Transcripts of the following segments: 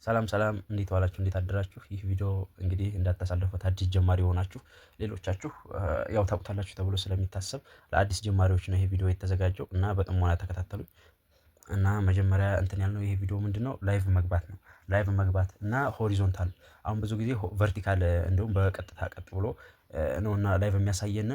ሰላም ሰላም፣ እንዴት ዋላችሁ? እንዴት አደራችሁ? ይህ ቪዲዮ እንግዲህ እንዳታሳልፉት አዲስ ጀማሪ የሆናችሁ፣ ሌሎቻችሁ ያው ታውቁታላችሁ ተብሎ ስለሚታሰብ ለአዲስ ጀማሪዎች ነው ይሄ ቪዲዮ የተዘጋጀው እና በጥሞና ተከታተሉኝ። እና መጀመሪያ እንትን ያልነው ይሄ ቪዲዮ ምንድነው? Live መግባት ነው። Live መግባት እና horizontal፣ አሁን ብዙ ጊዜ vertical እንደውም በቀጥታ ቀጥ ብሎ ነው እና live የሚያሳየን፣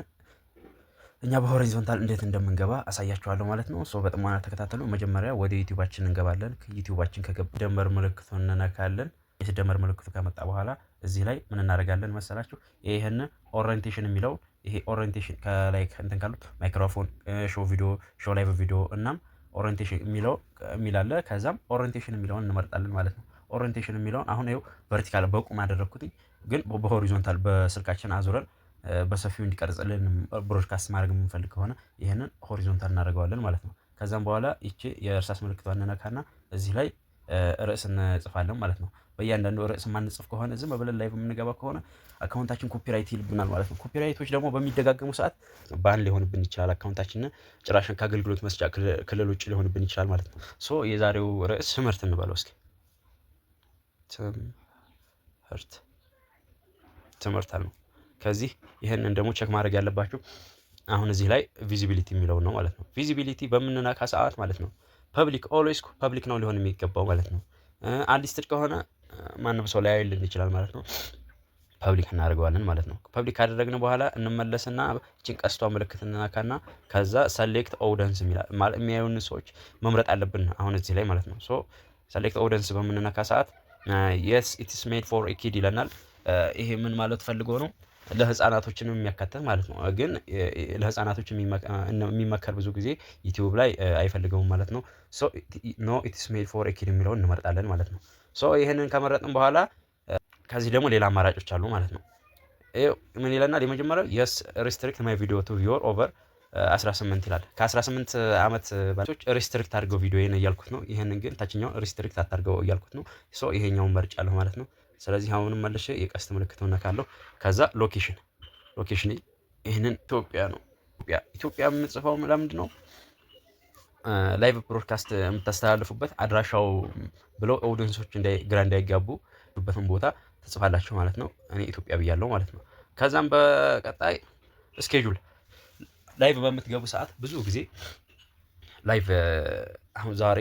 እኛ በ horizontal እንዴት እንደምንገባ አሳያችኋለሁ ማለት ነው። So በጥሞና ተከታተሉ። መጀመሪያ ወደ ዩቲዩባችን እንገባለን። ዩቲዩባችን ከገባ ደመር ምልክቱን እንነካለን። የደመር ምልክቱ ከመጣ በኋላ እዚህ ላይ ምን እናደርጋለን መሰላችሁ? ይህን orientation የሚለው፣ ይሄ orientation ከላይ እንትን ካሉት microphone፣ show video፣ show live video እናም orientation የሚለው የሚል አለ። ከዛም orientation የሚለውን እንመርጣለን ማለት ነው። Orientation የሚለውን አሁን ይኸው vertical በቁም አደረግኩትኝ፣ ግን በ horizontal በስልካችን አዙረን በሰፊው እንዲቀርጽልን broadcast ማድረግ የምንፈልግ ከሆነ ይህንን horizontal እናደርገዋለን ማለት ነው። ከዛም በኋላ ይቺ የእርሳስ ምልክቷን እንነካና እዚህ ላይ ርዕስ እንጽፋለን ማለት ነው። በእያንዳንዱ ርዕስ የማንጽፍ ከሆነ፣ ዝም ብለን live የምንገባ ከሆነ account ኣችን copyright ይልብናል ማለት ነው። Copyright ኦች ደግሞ በሚደጋገሙ ሰዓት ban ሊሆንብን ይችላል። Account ኣችን ጭራሽን ከአገልግሎት መስጫ ክልል ውጭ ሊሆንብን ይችላል ማለት ነው። So የዛሬው ርዕስ ትምህርት እንበለው እስኪ፣ ትምህርት ነው። ከዚህ ይህንን ደግሞ check ማድረግ ያለባችሁ አሁን እዚህ ላይ visibility የሚለውን ነው ማለት ነው። Visibility በምንነካ ሰዓት ማለት ነው public፣ always public ነው ሊሆን የሚገባው ማለት ነው። Unlisted ከሆነ ማንም ሰው ላያይልን ይችላል ማለት ነው። Public እናደርገዋለን ማለት ነው። Public ካደረግን በኋላ እንመለስና ይቺን ቀስቷ ምልክት እንነካና ከዛ select audience የሚያዩን ሰዎች መምረጥ አለብን አሁን እዚህ ላይ ማለት ነው። So select audience በምንነካ ሰዓት "Yes, it's made for kid" ይለናል። ይሄ ምን ማለት ፈልጎ ነው? ለህፃናቶችንም የሚያካትት ማለት ነው። ግን ለህፃናቶች የሚመከር ብዙ ጊዜ ዩቲዩብ ላይ አይፈልገውም ማለት ነው። So "No, it's made for kid" የሚለውን እንመርጣለን ማለት ነው። So ይህንን ከመረጥን በኋላ ከዚህ ደግሞ ሌላ አማራጮች አሉ ማለት ነው። ምን ይለናል? የመጀመሪያው "Yes, restrict my video to viewer over 18" ይላል። ከ18 ዓመት በታች restrict አድርገው ቪዲዮዬን እያልኩት ነው። ይህንን ግን ታችኛውን restrict አታድርገው እያልኩት ነው። So ይሄኛውን መርጫለሁ ማለት ነው። ስለዚህ አሁንም መልሼ የቀስት ምልክቱን ነካለሁ። ከዛ location ይህንን ኢትዮጵያ ነው። ኢትዮጵያ የምጽፈው ለምንድን ነው? Live broadcast የምታስተላልፉበት አድራሻው ብለው audience ኦች ግራ እንዳይጋቡ በትን ቦታ ትጽፋላችሁ ማለት ነው። እኔ ኢትዮጵያ ብያለሁ ማለት ነው። ከዛም በቀጣይ schedule፣ live በምትገቡ ሰዓት ብዙ ጊዜ live አሁን ዛሬ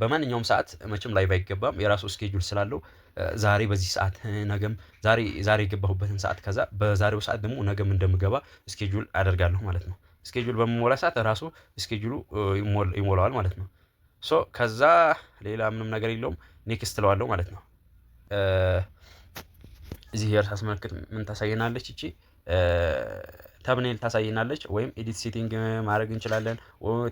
በማንኛውም ሰዓት መቼም live አይገባም። የራሱ schedule ስላለው ዛሬ በዚህ ሰዓት፣ ነገም ዛሬ ዛሬ የገባሁበትን ሰዓት፣ ከዛ በዛሬው ሰዓት ደግሞ ነገም እንደምገባ schedule አደርጋለሁ ማለት ነው። Schedule በምሞላ ሰዓት ራሱ schedule ኡ ይሞላዋል ማለት ነው። So ከዛ ሌላ ምንም ነገር የለውም፣ next እለዋለሁ ማለት ነው። እዚህ የእርሳስ ምልክት ምን ታሳየናለች? እቺ thumbnail ታሳየናለች። ወይም edit setting ማድረግ እንችላለን።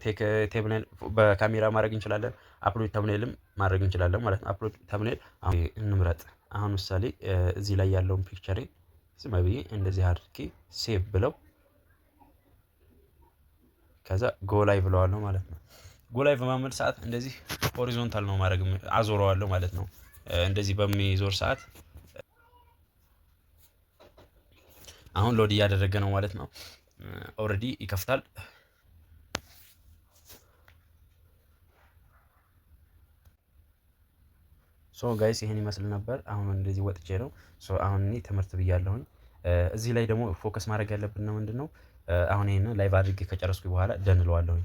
Take thumbnail በካሜራ ማድረግ እንችላለን። Upload thumbnail ም ማድረግ እንችላለን ማለት ነው። Upload thumbnail እንምረጥ። አሁን ምሳሌ እዚህ ላይ ያለውን picture ዝም ብዬ እንደዚህ አድርጌ save ብለው ከዛ go live ብለዋለሁ ማለት ነው። Go live በማመል ሰዓት እንደዚህ horizontal ነው ማድረግ፣ አዞረዋለሁ ማለት ነው። እንደዚህ በሚዞር ሰዓት አሁን load እያደረገ ነው ማለት ነው። Already ይከፍታል። So guys፣ ይሄን ይመስል ነበር። አሁን እንደዚህ ወጥቼ ነው። So አሁን እኔ ትምህርት ብያለሁኝ። እዚህ ላይ ደግሞ focus ማድረግ ያለብን ነው ምንድን ነው? አሁን ይሄንን live አድርጌ ከጨረስኩ በኋላ done እለዋለሁኝ።